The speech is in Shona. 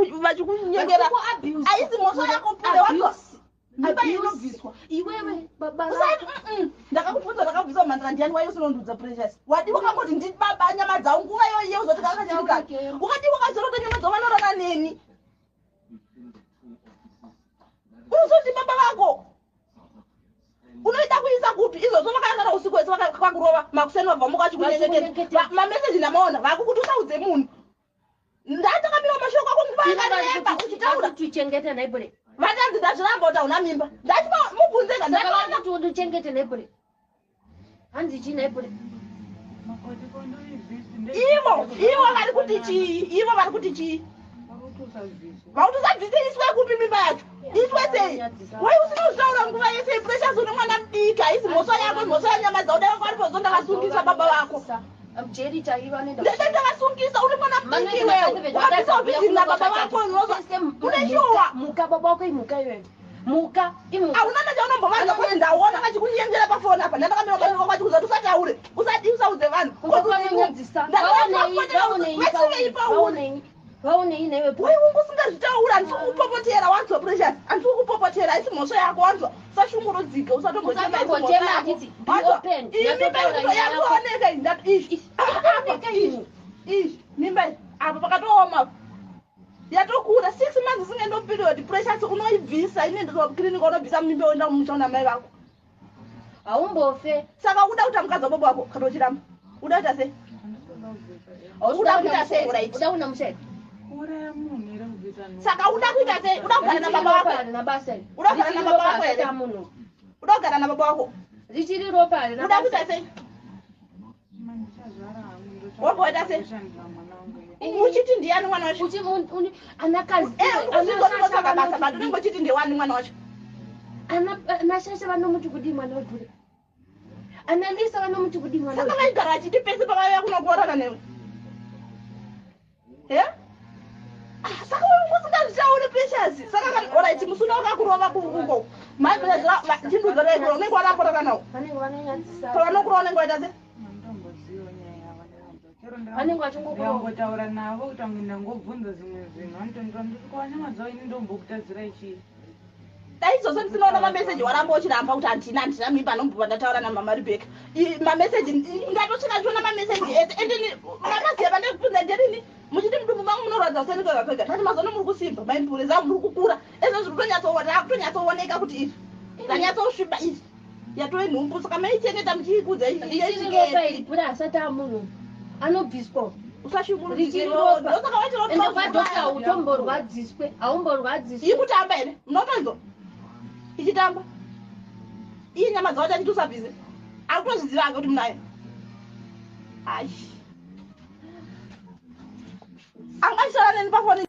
Vachikunyengera, haisi mhosva yako pure wanzwa. Mimba inobviswa. Iwewe baba. Usati ndakakubvunza, ndakabvisa mhandara ndiani waiyo usinondudza Precious. Wadi wakangoti ndi baba nyama dzavo nguva iyoyo iye uzoti kakachirika. Ukati wakazorota nyama dzavo vanorara neni. Unozoti baba vako. Unoita kuisa kupi izvozvo vakarara usiku wese vakakurova makuseni vabva muka vachikunyengetera. Mameseji ndamaona vakukuti usaudze munhu. Ndatakamira mashoko ako nguva yakareba uchitaura. Tuchengete nhaibure. Vatanzi ndazviramba kuti hauna mimba. Ndati mubvunze ka ndakaona kuti undichengete nhaibure. Hanzi chii nhaibure? Ivo ivo vari kuti chii? Ivo vari kuti chii? Vakuti usabvise iswe kupi mimba yacho? Iswe sei? Wai usina kuzvitaura nguva yese Precious une mwana mudiki haisi mhosva yako mhosva yanyama dzauda vanga varipo zo ndakasungisa baba vako. Mjeri chaivo anoenda. Ndete ndakasungisa uri mwana mudiki iwewe. Wakabvisa ubhizi nababa vako unozwa. Une shuwa. Muka baba wako imuka iwewe. Muka imuka. Hauna na chaunombovanza kuti ndaona vachikunyengera pafoni apa ndatakamira pafoni vachikuudza kuti usataure usadi usaudze vanhu. Unonyadzisa. Vaonei vaonei. Vaonei newe. Wai ungu usingazvitaura handisi kukupopotera wanzwa Precious handisi kukupopotera haisi mhosva yako wanzwa usashungurudzike usatombochema haisi mhosva Usatombochema yako. handiti be Wanzwa? open. Iyi mimba Ndatotaura nyaya yako. yakuoneka iyi izvi Yakuoneka iyi. izvi mimba iyi apa pakatooma apa. Yatokura 6 months isingendo period Precious unoibvisa inoendeswa kuclinic unobvisa mimba woenda kumusha una mai vako. Haumbofe. Saka uda kuita mukadzi wababa wako kana uchiramba uda kuita sei? Uda kuita sei right? Uda kuna mushe. Kuuraya munhu here kubvisa nhumbu? Saka uda kuita sei? Uda kugara nababa wako? Harina basa. Uda kugara nababa wako here? Munhu. Uda kugara nababa wako? Richiri ropa harina Uda basa. kuita sei? Mandichazvara hangu ndotsvaka Wamboita sei? kushandira mwana wangu here. Uchiti ndiani mwana wacho? Uchi uni anakazi. Eh, uchizotosaka basa but unenge uchiti ndewani mwana wacho? Ana ana shasha vanomuti kudii mwana webhure. Ana Lisa vanomuti kudii mwana Saka webhure. vaigara vachiti pese pavaiuya kunokuorana newe. Eh? Ah, saka usingazvitauri Precious. Saka kana alright musuna wakakurova kuuko. Mai Precious chindudzo raikura unenge warakorana nawo. Vanenge vanonyadzisa. Pavanokurova unenge waita sei? Handitomboziviwo nyaya yavo nevanzwa. Chero Vanenge vachingokurova. ndikangotaura navo kuti amwe ndangobvunza zvimwe zvinhu vanotondira ndiri kuva nyama dzavo ini ndombokutadzirai chii. Dai izvozvo ndisinoona mameseji waramba uchiramba kuti handina handina mimba anombobva ndataura namama Rebecca. Mameseji ndatosvika ndichiona mameseji ese ende makaziva pandakubvunza nderini muchiti mudumbu mangu munorwadza kuseni kwega kwega ndati mazano muri kusimba maimpure zangu muri kukura ezvo zviri kutonyatsooneka kuti izvi zvanyatsosviba izvi yatove nhumbu saka maichengeta muchiikudza Richiri ropa iri bhure asati amunhu. Anobviswa. usashungurudzike Richiri ropa. ndosaka waitira Ende kwadhokta hautomborwadziswe. Haumborwadziswe. Ikutamba here munotonzwa ichitamba iyi nyama dzavo chachiti usabvise akutozviziva ake kuti munayo ai anga achitaura neni pafoni.